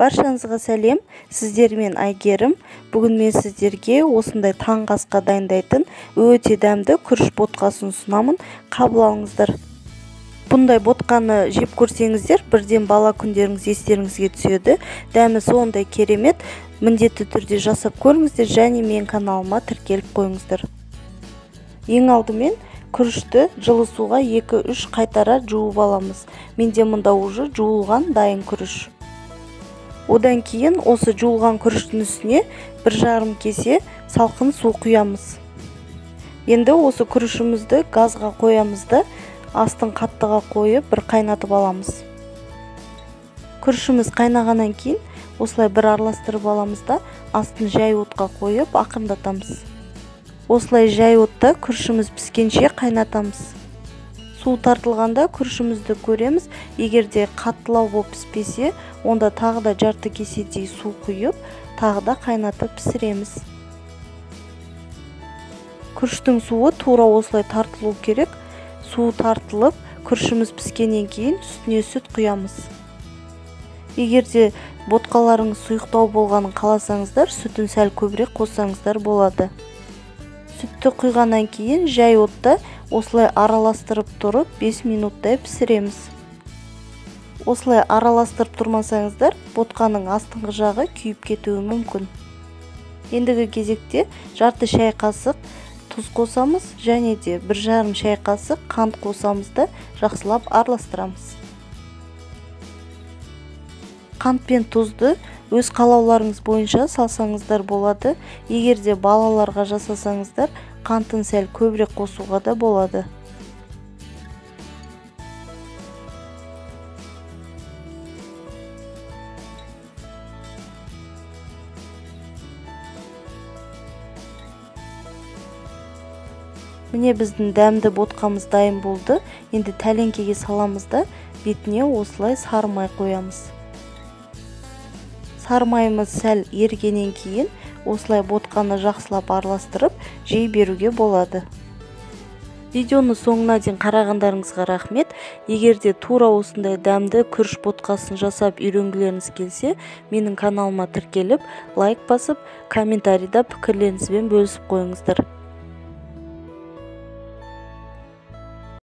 Баршаңызға сәлем, сіздермен Әйгерім. Бүгін мен сіздерге осындай таңғы асқа дайындайтын өте дәмді күріш ботқасын ұсынамын. Қабыл алыңыздар. Бұндай ботқаны жеп көрсеңіздер, бірден бала күндеріңіз естеріңізге түседі. Дәмі сондай керемет. Міндетті түрде жасап көріңіздер және менің каналыма тіркеліп қойыңыздар. Ең алдымен күрішті жылы суға 2-3 қайтара жуып аламыз. Менде мұнда уже жуылған дайын күріш. Одан кейін осы жуылған күріштің үстіне 1,5 кесе салқын су құямыз. Енді осы күрішімізді газға қоямыз да, астын қаттыға қойып бір қайнатып аламыз. Күрішіміз қайнағаннан кейін осылай бір араластырып аламыз да, астын жай отқа қойып ақырындатамыз. Осылай жай отта күрішіміз піскенше қайнатамыз. Су тартылғанда күрішімізді көреміз. Егер де қаттылау болып піспесе, онда тағы да жарты кеседей су құйып, тағы да қайнатып пісіреміз. Күріштің суы тура осылай тартылу керек. Су тартылып, күрішіміз піскеннен кейін үстіне сүт құямыз. Егер де ботқаларыңыз сұйықтау болғанын қаласаңыздар, сүтін сәл көбірек қоссаңыздар болады. Сүтті құйғаннан кейін жай отта осылай араластырып тұрып 5 минуттай пісіреміз. Осылай араластырып тұрмасаңыздар, ботқаның астыңғы жағы күйіп кетуі мүмкін. Ендігі кезекте жарты шай қасық тұз қосамыз және де 1,5 шай қасық қант қосамыз да жақсылап араластырамыз. Қант пен тұзды өз қалауларыңыз бойынша салсаңыздар болады. Егер де балаларға жасасаңыздар, қантын сәл көбірек қосуға да болады. Міне біздің дәмді ботқамыз дайын болды. Енді тәлеңкеге саламыз да, бетіне осылай сары май қоямыз. Сары майымыз сәл ерігеннен кейін осылай ботқаны жақсылап араластырып жей беруге болады. Видеоны соңына дейін қарағандарыңызға рахмет. Егер де тура осындай дәмді күріш ботқасын жасап үйренгілеріңіз келсе, менің каналыма тіркеліп, лайк басып, комментарийда пікірлеріңізбен бөлісіп қойыңыздар.